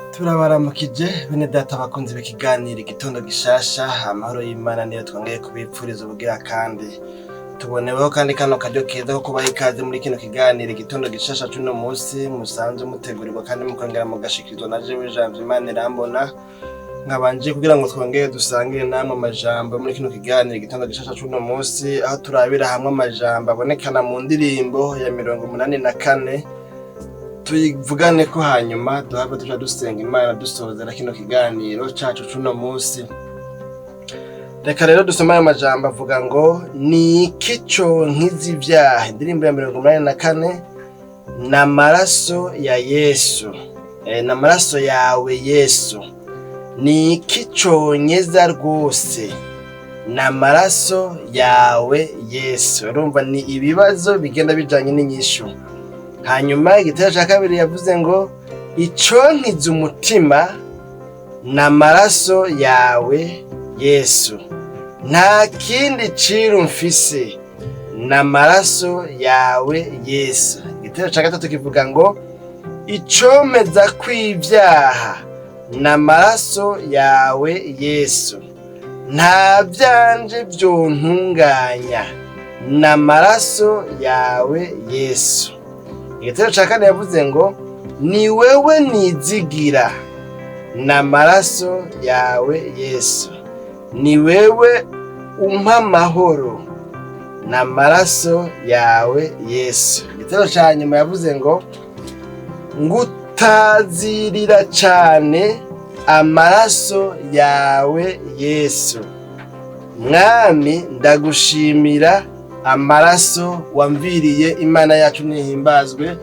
Turabaramukije bene data bakunzi b'ikiganiro Igitondo Gishasha. Amahoro y'Imana niyo twongeye kubipfuriza ubugira kandi tuboneweho kandi kano karyo keza ko kubaha ikaze muri kino kiganiro Igitondo Gishasha c'uno musi, musanzwe mutegurirwa kandi mukongera mugashikirizwa na jewe Janvier Imana Irambona. Nkabanje kugira ngo twongere dusangire namwe amajambo muri kino kiganiro Igitondo Gishasha c'uno musi, aho turabira hamwe amajambo abonekana mu ndirimbo ya 84, tuyivugane ko hanyuma duhave tuja dusenga Imana dusozera kino kiganiro cacu c'uno musi. Reka rero dusome ayo majambo avuga ngo: "Ni iki conkiza ivyaha?" Indirimbo ya 84, ni amaraso ya Yesu, ni amaraso yawe Yesu. Ni iki conyeza rwose? Ni amaraso yawe Yesu. Urumva ni ibibazo bigenda bijanye n'inyishu. Hanyuma igitero ca kabiri yavuze ngo: "Iconkiza umutima ni amaraso yawe Yesu, nta kindi ciru mfise, ni amaraso yawe Yesu." Igitero ca gatatu kivuga ngo: "Icomeza kw'ivyaha ni amaraso yawe Yesu, nta vyanje vyontunganya, ni amaraso yawe Yesu." Igitero ca kane yavuze ngo: "Ni wewe nizigira, ni amaraso yawe Yesu, ni wewe umpa amahoro, ni amaraso yawe Yesu." Igitero ca nyuma yavuze ngo: "Ngutazirira cane amaraso yawe Yesu, Mwami ndagushimira amaraso wamviriye." Imana yacu nihimbazwe.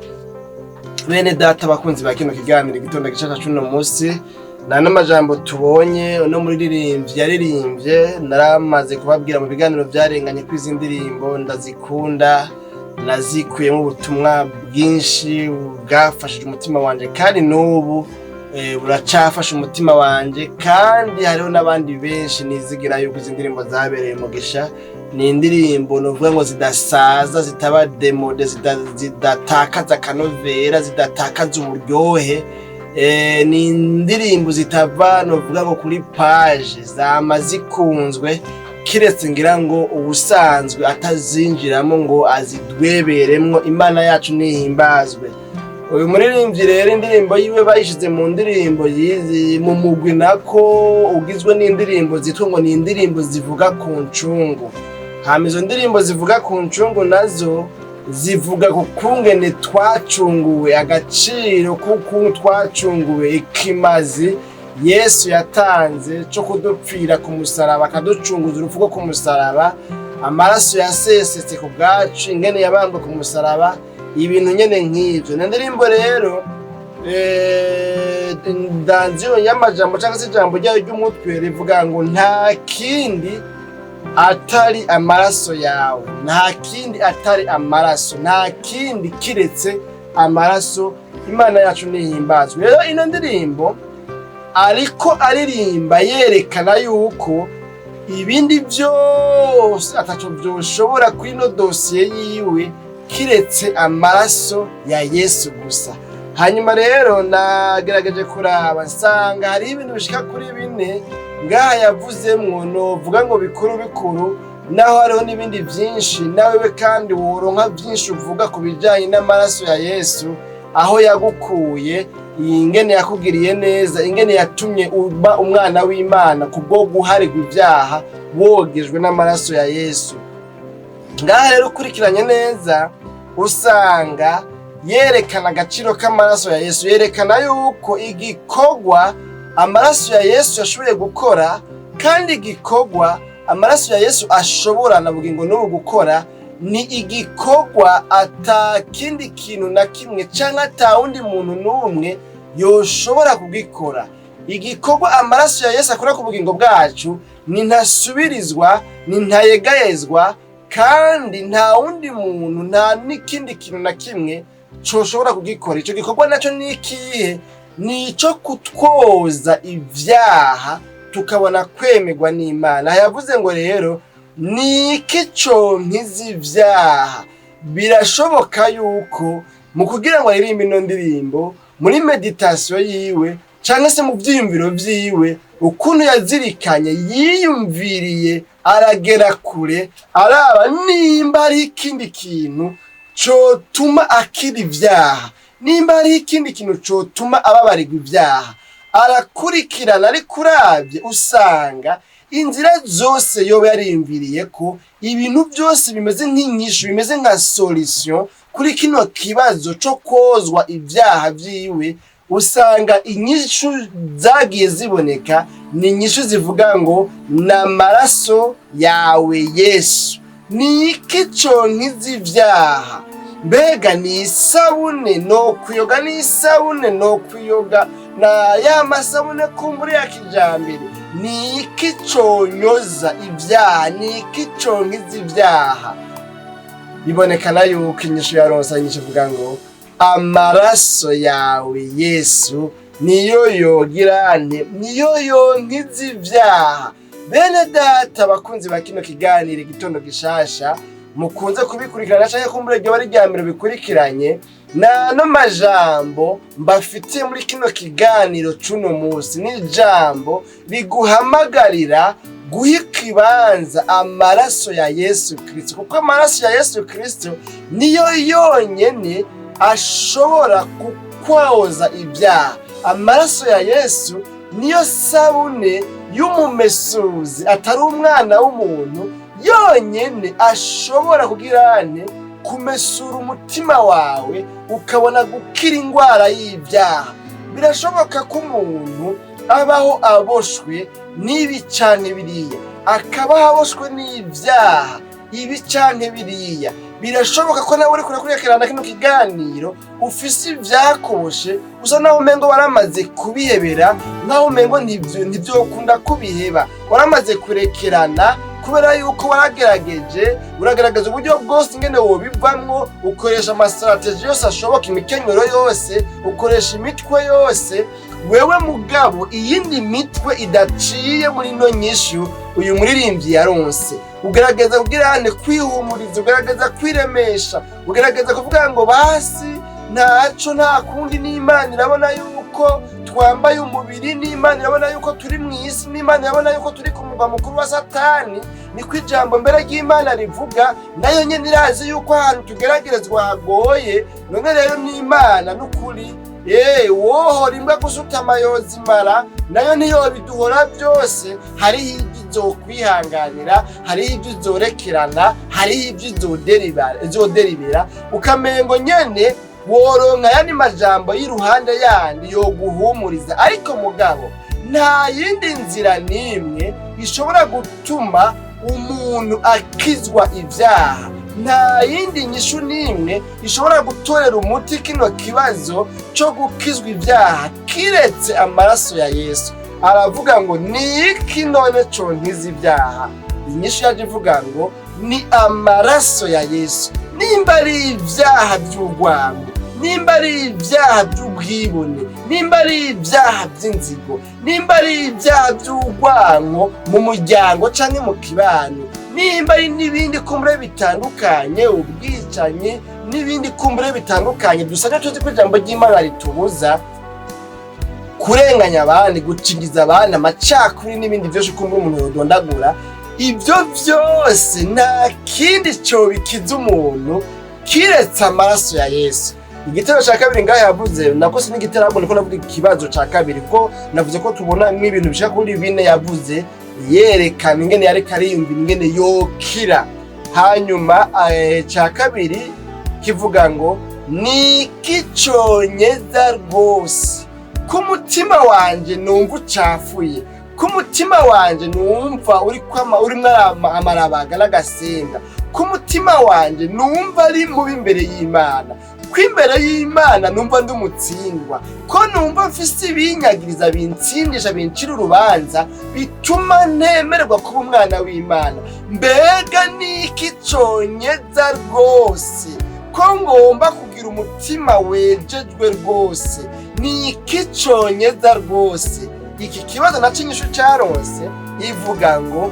Bene data bakunzi ba kino kiganiro Igitondo Gishasha c'uno musi, nta n'amajambo tubonye no muririmbyi yaririmbye. Naramaze kubabwira mu biganiro vyarenganye ko izi ndirimbo ndazikunda, nazikuyemo ubutumwa bwinshi bwafashije umutima wanje, kandi n'ubu buracafasha umutima wanje, kandi hariho n'abandi benshi nizigira yuko izi ndirimbo zabereye umugisha. Ni indirimbo novuga ngo zidasaza, zitaba démodé, zidatakaza akanovera, zidatakaza uburyohe. Ni indirimbo zitava novuga ngo kuri page, zama zikunzwe, kiretse ngira ngo ubusanzwe atazinjiramo ngo azidweberemwo. Imana yacu nihimbazwe. Uyu muririmbyi rero indirimbo yiwe bayishize mu ndirimbo yizi mu mugwi nako ugizwe n'indirimbo zitwa ngo ni indirimbo zivuga ku ncungu. Hama izo ndirimbo zivuga ku ncungu nazo zivuga ku kungene twacunguwe, agaciro k'ukuntu twacunguwe, ikimazi Yesu yatanze co kudupfira ku musaraba, akaducunguza urupfu rwo ku musaraba, amaraso yasesetse ku bwacu, ingene yabambwe ku musaraba, ibintu nyene nk'ivyo. Ni indirimbo rero ndanziyo y'amajambo cyangwa se ijambo ryayo ry'umutwe rivuga ngo: "Nta kindi atari amaraso yawe, nta kindi atari amaraso, nta kindi kiretse amaraso." Imana yacu nihimbazwe. Rero ino ndirimbo ariko aririmba yerekana yuko ibindi byose ataco vyoshobora kuri ino dosiye yiwe kiretse amaraso ya Yesu gusa. Hanyuma rero nagerageje kuraba nsanga hariho ibintu bishika kuri bine ngaha yavuzemwo, novuga ngo bikuru bikuru, naho hariho n'ibindi vyinshi nawewe kandi woronka vyinshi uvuga ku bijanye n'amaraso ya Yesu, aho yagukuye, ingene yakugiriye neza, ingene yatumye uba umwana w'Imana kubwo guharirwa ibyaha wogejwe n'amaraso ya Yesu. Ngaha rero ukurikiranye neza usanga yerekana agaciro k'amaraso ya Yesu, yerekana yuko igikorwa amaraso ya Yesu yashoboye gukora, kandi igikorwa amaraso ya Yesu ashobora na bugingo n'ubu gukora, ni igikorwa ata kindi kintu na kimwe canke ata wundi muntu n'umwe yoshobora kugikora. Igikorwa amaraso ya Yesu akora ku bugingo bwacu ni ntasubirizwa, ni ntayegayezwa, kandi nta wundi muntu, nta n'ikindi kintu na kimwe coshobora kugikora. Ico gikorwa naco ni ikihe? Ni ico kutwoza ivyaha tukabona kwemerwa n'Imana. Yavuze ngo rero: "Ni iki conkiza ivyaha?" Birashoboka yuko mu kugira ngo aririmbe ino ndirimbo muri méditation yiwe Cyangwa se mu byiyumviro vyiwe, ukuntu yazirikanye, yiyumviriye, aragera kure, araba nimba ari ikindi kintu cotuma akira ivyaha, nimba ari ikindi kintu cotuma ababarirwa ivyaha. Arakurikirana, ariko uravye usanga inzira zose yoba yariyumviriye ko ibintu byose bimeze nk'inyishu, bimeze nka solution kuri kino kibazo co kozwa ivyaha vyiwe, usanga inyishu zagiye ziboneka ni inyishu zivuga ngo "N'amaraso yawe Yesu". Ni iki conkiza ivyaha? Mbega ni isabune no kuyoga? Ni isabune no kuyoga na ya masabune kumbura ya kijambere? Ni iki conyoza ivyaha? Ni iki conkiza ivyaha? Bibonekana yuko inyishu yaronse, inyishu ivuga ngo "Amaraso yawe Yesu niyo yogirane, niyo yonkiza ivyaha". Bene data, bakunzi ba kino kiganiro Igitondo Gishasha, mukunze kubikurikirana canke kumbura iryo bari rya mbere bikurikiranye, nano majambo mbafitiye muri kino kiganiro c'uno musi ni ijambo riguhamagarira guha ikibanza amaraso ya Yesu Kristo, kuko amaraso ya Yesu Kristo niyo yonyene ashobora kukwoza ibyaha. Amaraso ya Yesu niyo sabune y'umumesuzi, atari umwana w'umuntu, yonyene ashobora kugirane kumesura umutima wawe, ukabona gukira indwara y'ibyaha. Birashoboka ko umuntu abaho aboshwe n'ibi canke biriya, akabaho aboshwe n'ibyaha ibi canke biriya. Birashoboka ko nawe uriko urakurikirana kino kiganiro ufise ivyakuboshe, usa naho umengo waramaze kubihebera, nkaho umengo ntivyokunda kubiheba, waramaze kurekerana kubera yuko waragerageje, uragerageza uburyo bwose ingene wobivamwo, ukoresha ama stratégies yose ashoboka, imikenyero yose, ukoresha imitwe yose wewe. Mugabo iyindi mitwe idaciye muri ino nyishu uyu muririmbyi yaronse, ugerageza kugira ane kwihumuriza, ugerageza kwiremesha, ugerageza kuvuga ngo "Basi ntaco, nta kundi, n'Imana irabona yuko twambaye umubiri, n'Imana irabona yuko turi mu isi, n'Imana irabona yuko turi ku mugwa mukuru wa Satani", niko ijambo mbere ry'Imana rivuga. Nayo nyene irazi yuko ahantu tugeragerezwa hagoye. None rero n'Imana n'ukuri, wohora imbwa gusutama yozimara, nayo ntiyobiduhora byose. Hariho ibyo izokwihanganira, hariho ibyo izorekerana, hariho ibyo izoderibera. Ukamengo nyene woronka ayandi majambo y'iruhande yandi yoguhumuriza, ariko mugabo nta yindi nzira n'imwe ishobora gutuma umuntu akizwa ibyaha, nta yindi nyishu n'imwe ishobora gutorera umuti kino kibazo cyo gukizwa ibyaha kiretse amaraso ya Yesu. Aravuga ngo "Ni iki none conkiza ibyaha?" Inyishu yaje ivuga ngo ni amaraso ya Yesu. Nimba ari ibyaha by'urwango, nimba ari ibyaha by'ubwibone, nimba ari ibyaha by'inzigo, nimba ari ibyaha by'urwango mu muryango canke mu kibano, nimba ari n'ibindi kumbure bitandukanye, ubwicanyi n'ibindi kumbure bitandukanye dusanzwe tuzi ko ijambo ry'Imana ritubuza, kurenganya abandi, gucingiza abandi, amacakuri n'ibindi byose kumbure umuntu yodondagura, ibyo byose nta kindi cyobikiza umuntu kiretse amaraso ya Yesu. Igitero cya kabiri ngaho yavuze, nako si n'igitero, ahubwo niko navuga ikibazo cya kabiri, ko navuze ko tubona nk'ibintu bishika kuri bine yavuze yerekana ingene yareka ariyumvira ingene yokira. Hanyuma cya kabiri kivuga ngo "Ni iki conyeza rwose ko umutima wanje numva ucafuye, ko umutima wanje numva urimwo amarabaga n'agasenga, ko umutima wanje numva ari mubi imbere y'Imana, ko imbere y'Imana numva ndi umutsindwa, ko numva mfise ibinyagiriza bintsindisha, bincira urubanza, bituma ntemererwa kuba umwana w'Imana? Mbega ni iki conyeza rwose ko ngomba kugira umutima wejejwe rwose? Ni iki conyeza rwose?" Iki kibazo naco inyishu caronse ivuga ngo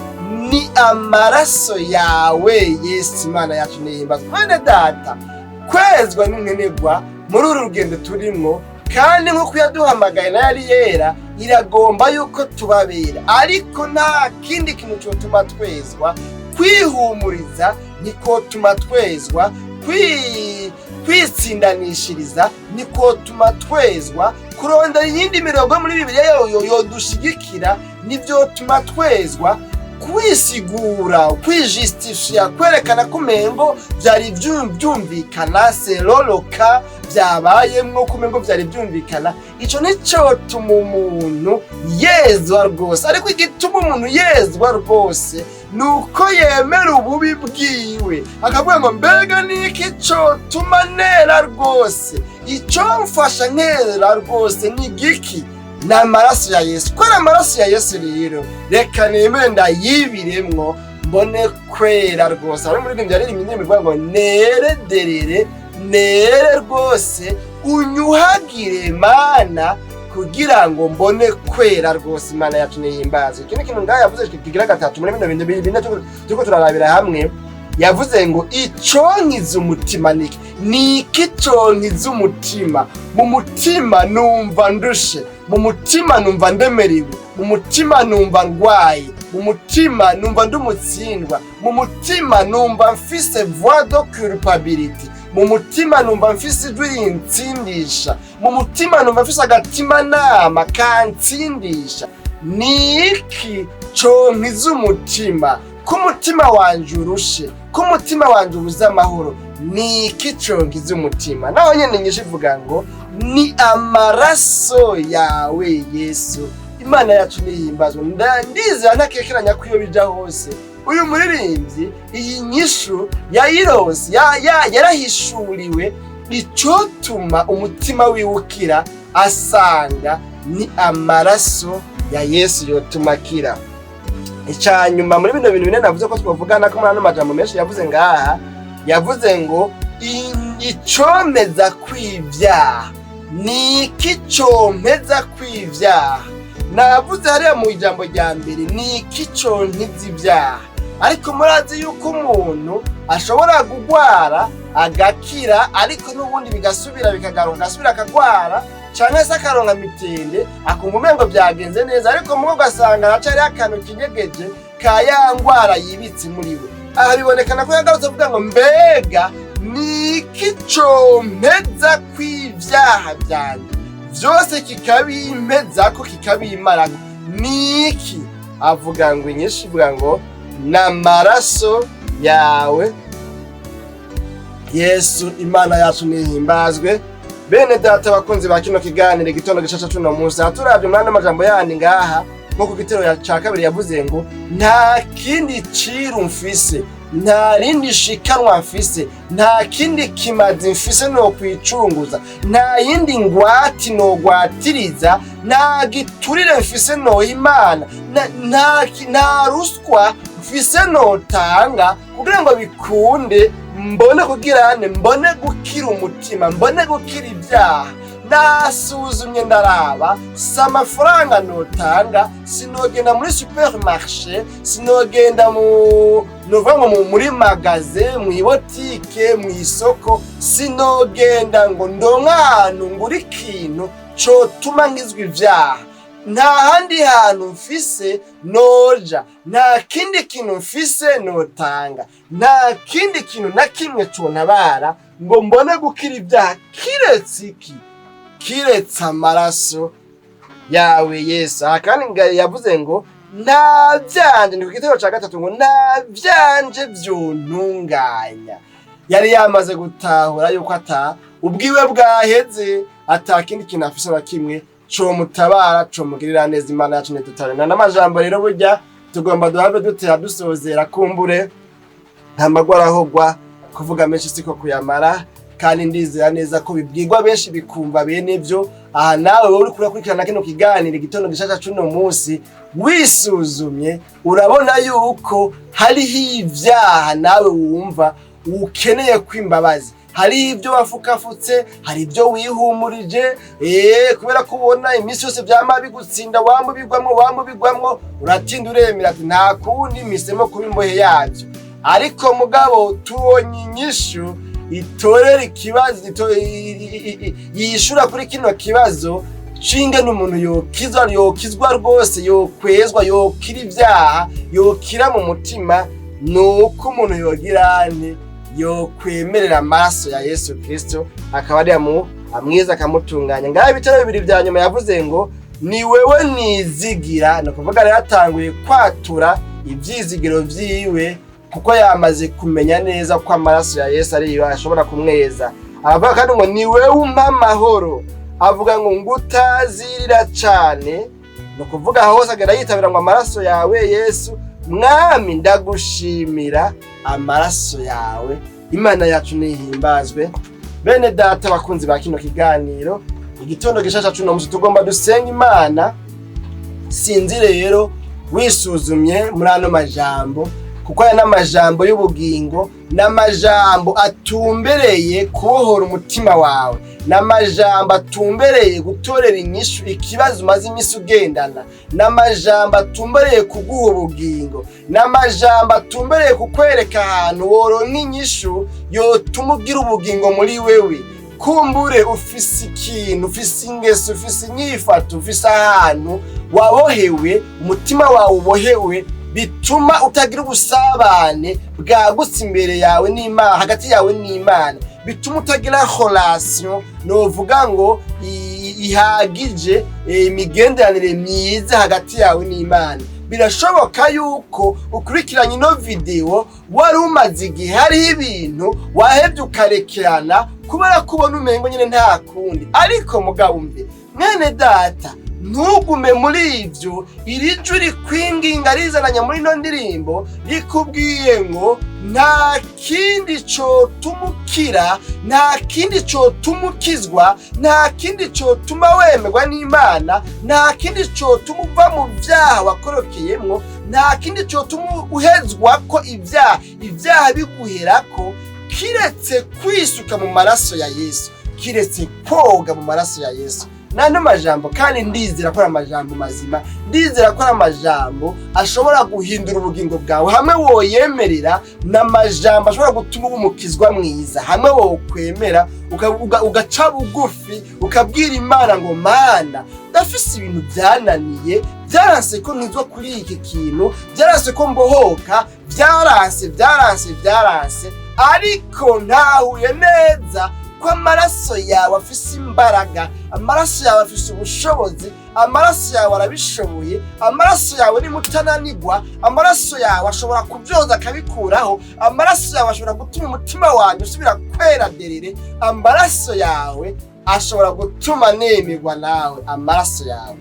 ni amaraso yawe Yesu. Imana yacu nihimbazwa. Mwene data, kwezwa n'inkenerwa muri uru rugendo turimwo. Kandi nk'uko yaduhamagaye nayo ari yera, iragomba yuko tubabera. Ariko nta kindi kintu cyotuma twezwa. Kwihumuriza nikotuma twezwa, kwitsindanishiriza nikotuma twezwa, kurondera iyindi mirongo muri Bibiliya yodushigikira nivyotuma twezwa, kwisigura, kwijustifia, kwerekana ko umengo vyari vyumvikana seloloka vyabayemwo, ko umengo vyari vyumvikana, ico nicotuma umuntu yezwa rwose. Ariko igituma umuntu yezwa rwose ni uko yemera ububi bwiwe, akavuga ngo: "Mbega niki cotuma nera rwose? Ico mfasha nkera rwose ni giki? Ni amaraso ya Yesu. Ko ari amaraso ya Yesu rero, reka nemere ndayibiremwo, mbone kwera rwose." Hari umuririmbyi yaririmba indirimbo ivuga ngo: "Nere derere, nere rwose, unyuhagire Mana, kugira ngo mbone kwera rwose." Imana yacu nihimbazwe. Ikindi kintu ngaho yavuze kigira gatatu muri bino bintu bine turiko turarabira hamwe, yavuze ngo: "Iconkiza umutima niki? Niki conkiza umutima? Mu mutima numva ndushe, mu mutima numva ndemerewe, mu mutima numva ndwaye, mu mutima numva ndi umutsindwa, mu mutima numva mfise voix de culpabilité, mu mutima numva mfise ijwi rintsindisha, mu mutima numva mfise agatimanama kantsindisha. Ni iki conkiza umutima, ko umutima wanje urushe, ko umutima wanje ubuze amahoro? Ni iki conkiza umutima?" Naho nyene inyishu ivuga ngo: "Ni amaraso yawe, Yesu." Imana yacu nihimbazwe. Ndizera ntakekeranya ko iyo bija hose, uyu muririmbyi iyi nyishu yayironse, yarahishuriwe icotuma umutima wiwe ukira, asanga ni amaraso ya Yesu yotuma akira. Icya nyuma muri bino bintu bine navuze ko twavugana ko muri ano majambo menshi yavuze ngaha, yavuze ngo: "Icomeza kw'ivyaha ni iki? Compeza kw'ivyaha?" Navuze hariya mu ijambo rya mbere: ni iki conkiza ibyaha? Ariko murazi yuko umuntu ashobora kugwara agakira, ariko n'ubundi bigasubira bikagaruka, agasubira akagwara, canke se akaronka mitende, akumva umengo byagenze neza, ariko mugo ugasanga haracariho akantu kinyegeje ka ya ngwara yibitse muri we. Aha bibonekana ko yagarutse avuga ngo: "Mbega ni iki compeza kw'ivyaha vyanje vyose, kikabimpezako, kikabimarako, ni iki?" Avuga ngo, inyishu ivuga ngo: "N'amaraso yawe, Yesu." Imana yacu nihimbazwe. Bene data, bakunzi ba kino kiganiro Igitondo Gishasha cuno munsi, aha turavye muri ano majambo yandi ngaha, nko ku gitero ca kabiri yavuze ngo: "Nta kindi ciru mfise, nta rindi shikanwa mfise, nta kindi kimazi mfise no kwicunguza, nta yindi ngwati nogwatiriza, nta giturire mfise noha Imana, nta ruswa mfise notanga kugira ngo bikunde mbone kugira nte, mbone gukira umutima, mbone gukira ibyaha. Nasuzumye ndaraba, si amafaranga notanga, sinogenda muri supermarché, sinogenda mu nuvuga ngo muri magasin, mu ibotike, mu isoko, sinogenda ngo ndonke ahantu ngura ikintu cotuma nkizwa ivyaha. Nta handi hantu mfise noja, nta kindi kintu mfise notanga, nta kindi kintu na kimwe contabara ngo mbone gukira ibyaha, kiretse iki? Kiretse amaraso yawe, Yesu." Aha kandi yavuze ngo: "Nta vyanje", ni ku gitego ca gatatu, ngo: "Nta vyanje vyontunganya." Yari yamaze gutahura yuko ata ubwiwe bwaheze, ata kindi kintu afise na kimwe comutabara, comugirira neza. Imana yacu ntidutare n'amajambo. Rero burya tugomba duhave dutera dusozera, kumbure nta magwa arahogwa, kuvuga menshi siko kuyamara, kandi ndizera neza ko bibwirwa benshi bikumva bene byo. Aha nawe wowe uriko urakurikirana kino kiganiro Igitondo Gishasha cuno munsi, wisuzumye urabona yuko hariho ivyaha nawe wumva ukeneye kwimbabazi, hari ibyo wafukafutse, hari ibyo wihumurije, kubera ko ubona iminsi yose vyama bigutsinda, wama ubigwamwo, wama ubigwamwo, uratinda uremera ati: "Nta kundi, mpisemo kuba imbohe yavyo." Ariko mugabo tubonye inyishu itorera ikibazo, yishura kuri kino kibazo c'ingene umuntu yokizwa, yokizwa rwose, yokwezwa, yokira ibyaha, yokira mu mutima, ni uko umuntu yogira ane? Yokwemerera amaraso ya Yesu Kristo akaba ari amwiza, akamutunganya. Ngaho ibitero bibiri vya nyuma yavuze ngo: "Ni wewe nizigira." Ni ukuvuga rero atanguye kwatura ivyizigiro vyiwe, kuko yamaze kumenya neza ko amaraso ya Yesu ariyo ashobora kumweza. Aravuga kandi ngo: "Ni wewe umpa amahoro." Avuga ngo: "Ngutazirira cane." Ni ukuvuga hose agenda yitabira ngo: "Amaraso yawe Yesu Mwami, ndagushimira amaraso yawe." Imana yacu nihimbazwe. Bene data bakunzi ba kino kiganiro Igitondo Gishasha cuno musi, tugomba dusenga Imana. Sinzi rero wisuzumye muri ano majambo, kuko aya n'amajambo y'ubugingo, n'amajambo atumbereye kubohora umutima wawe, n'amajambo atumbereye gutorera inyishu ikibazo umaze iminsi ugendana, n'amajambo atumbereye kuguha ubugingo, n'amajambo atumbereye kukwereka ahantu woronka inyishu yotuma ugira ubugingo muri wewe. Kumbure ufise ikintu, ufise ingeso, ufise inyifato, ufise ahantu wabohewe, umutima wawe ubohewe, bituma utagira ubusabane bwagutse imbere yawe n'Imana, hagati yawe n'Imana, bituma utagira relation, novuga ngo ihagije, imigenderanire myiza hagati yawe n'Imana. Birashoboka yuko ukurikiranye ino video wari umaze igihe hariho ibintu wahevye ukarekerana kubera ko ubona umengo nyine nta kundi. Ariko mugabo umve, mwene data, ntugume muri ivyo. Iri jwi rikwinginga rizananye muri ino ndirimbo rikubwiye ngo nta kindi cotuma ukira, nta kindi cotuma ukizwa, nta kindi cotuma wemerwa n'Imana, nta kindi cotuma uva mu vyaha wakorokeyemwo, nta kindi cotuma uhezwa ko ibyaha, ibyaha biguherako, kiretse kwisuka mu maraso ya Yesu, kiretse koga mu maraso ya Yesu. N'ano majambo kandi ndizera ko ari amajambo mazima, ndizera ko ari amajambo ashobora guhindura ubugingo bwawe hamwe woyemerera, ni amajambo ashobora gutuma uba umukizwa mwiza hamwe wokwemera ugaca bugufi, ukabwira Imana ngo: "Mana, ndafise ibintu byananiye, byaranse ko nkizwa kuri iki kintu, byaranse ko mbohoka, byaranse, byaranse, byaranse, ariko ntahuye neza ko amaraso yawe afise imbaraga, amaraso yawe afise ubushobozi, amaraso yawe arabishoboye, amaraso yawe ni mutananigwa, amaraso yawe ashobora kubyoza akabikuraho, amaraso yawe ashobora gutuma umutima wanjye usubira kwera derere, amaraso yawe ashobora gutuma nemerwa nawe, amaraso yawe."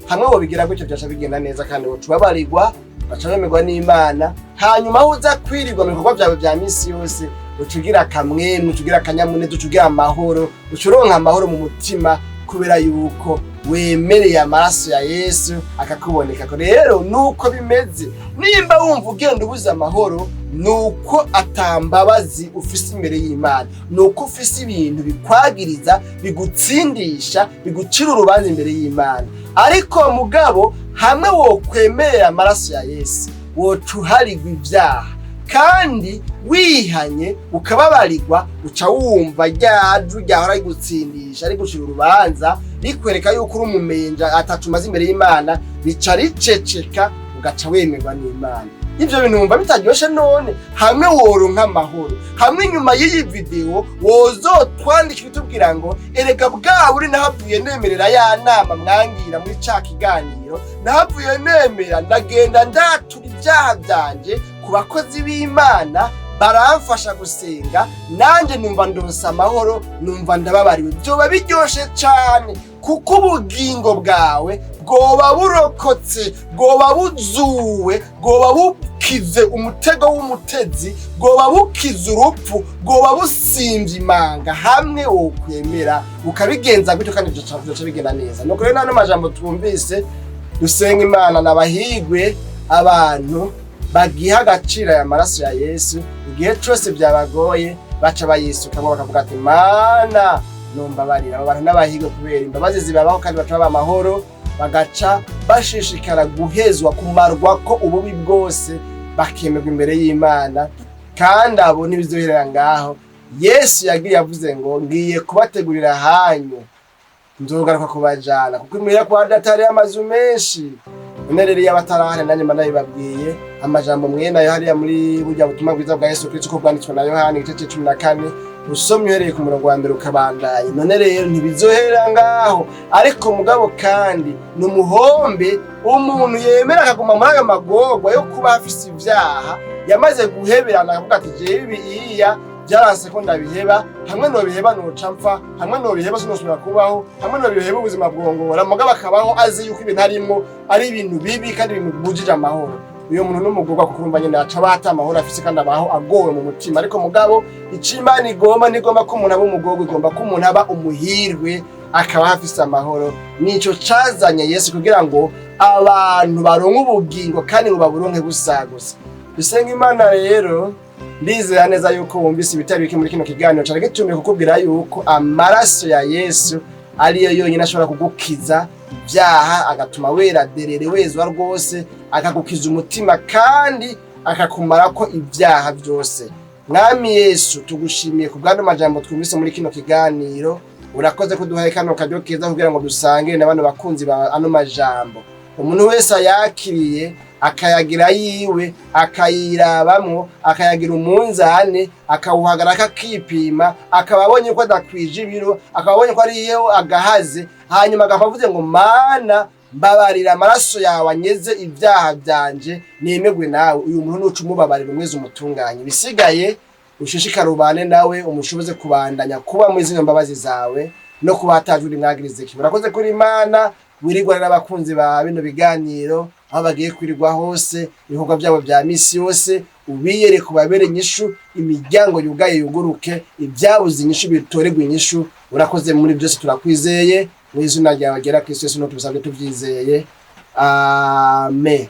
Hamwe wobigira gutyo, byaca bigenda neza kandi woca ubabarirwa, baca bemerwa n'Imana. Hanyuma aho uza kwirirwa mu bikorwa byawe bya misi yose, uca ugira akamwemwe, uca ugira akanyamuneza, uca ugira amahoro, uca uronka amahoro mu mutima, kubera yuko wemereye amaraso ya Yesu akakuboneka. Rero nuko bimeze, nimba wumva ugenda ubuze amahoro, nuko atambabazi ufise imbere y'Imana, nuko ufise ibintu bikwagiriza, bigutsindisha, bigucira urubanza imbere y'Imana. Ariko mugabo hamwe wokwemerera amaraso ya Yesu, woca uharigwa ibyaha, kandi wihanye ukababarirwa, uca wumva rya jwi ryahora rigutsindisha, rigucira urubanza, rikwereka yuko uri umumenja atacu umaze imbere y'Imana, rica riceceka, ugaca wemerwa n'Imana. Ivyo bintu wumva bitaryoshe? None hamwe woronka amahoro, hamwe inyuma y'iyi video wozotwandikira utubwira ngo: "Erega bwa buri nahavuye nemerera ya nama mwangira muri ca kiganiro, nahavuye nemera, ndagenda ndatura ibyaha vyanje ku bakozi b'Imana, baramfasha gusenga, nanjye numva ndonsa amahoro, numva ndababariwe." Byoba biryoshe cane, kuko ubugingo bwawe bwoba burokotse, bwoba buzuwe, bwoba bukize umutego w'umutezi, bwoba bukize urupfu, bwoba busimvye imanga, hamwe wokwemera ukabigenza gutyo, kandi vyoca bigenda neza. Nuko rero n'ano majambo twumvise, dusenga Imana. Nabahigwe abantu bagiha agaciro aya maraso ya Yesu. Igihe cose byabagoye baca bayisukamo, bakavuga ati: "Mana, numbabarira." Abo bantu n'abahigwe, kubera imbabazi zibabaho, kandi baca baba amahoro, bagaca bashishikara guhezwa, kumarwa ko ububi bwose, bakemerwa imbere y'Imana. Kandi abo ntibizoherera ngaho. Yesu yagiye avuze ngo ngiye kubategurira ahanyu, nzogaruka kubajana, kuko imuhira kwa Data hariyo amazu menshi. None rero iyo abatarahari, nanjye mba ndabibabwiye amajambo mwene ayo hariya muri burya butumwa bwiza bwa Yesu Kristo uko bwanditswe na Yohani, igice c'14, usomye uhereye ku murongo wa mbere ukabandanya. None rero ntibizohera ngaho, ariko mugabo kandi ni umuhombe umuntu yemera akaguma muri ayo magorwa yo kuba afise ivyaha yamaze guheberana, akavuga ati jewe ibi iya byaranse ko ndabiheba, hamwe nobiheba noca mpfa, hamwe nobiheba sinosubira kubaho, hamwe nobiheba ubuzima bwongora. Mugabo akabaho azi yuko ibintu arimwo ari ibintu bibi kandi bimubujije amahoro. Uyo muntu n'umugorwa, kuko urumva nyene aca aba ata amahoro afise kandi abaho agowe mu mutima. Ariko mugabo ico Imana igomba, ntigomba ko umuntu aba umugorwa, igomba ko umuntu aba umuhirwe, akaba afise amahoro. Nico cazanye Yesu, kugira ngo abantu baronke ubugingo kandi ngo baburonke busagusa. Dusenga Imana. Rero ndizera neza yuko wumvise ibitari bike muri kino kiganiro cari gitumiye kukubwira yuko amaraso ya Yesu ariyo yonyine ashobora kugukiza ibyaha, agatuma wera derere, wezwa rwose, akagukiza umutima kandi akakumarako ibyaha byose. Mwami Yesu, tugushimiye ku bw'ano majambo twumvise muri kino kiganiro. Urakoze kuduhaye kano karyo keza kugira ngo dusangire na bano bakunzi ba ano majambo. Umuntu wese ayakiriye, akayagira yiwe, akayirabamwo, akayagira umunzane, akawuhagaraka, akipima, akaba abonye ko adakwije ibiro, akaba abonye ko ariyo agahaze, hanyuma agapfa avuze ngo Mana mbabarira, amaraso yawe anyeze ibyaha byanje, nemegwe nawe. Uyu muntu nuca umubabarira, umweze, umutunganye. Ibisigaye ushishikare ubane nawe, umushoboze kubandanya kuba muri zino mbabazi zawe no kuba atajwe rimwagirize kimwe. Urakoze kuri Imana. Wirirwa n'abakunzi ba bino biganiro aho bagiye kwirirwa hose, ibikorwa byabo bya misi yose, ubiyereke, ubabere inyishu, imiryango yugaye yuguruke, ibyabuze inyishu bitoregwe inyishu. Urakoze muri byose, turakwizeye. Mu izina ryawe ryera Kristo Yesu tubisabye tubyizeye, amen.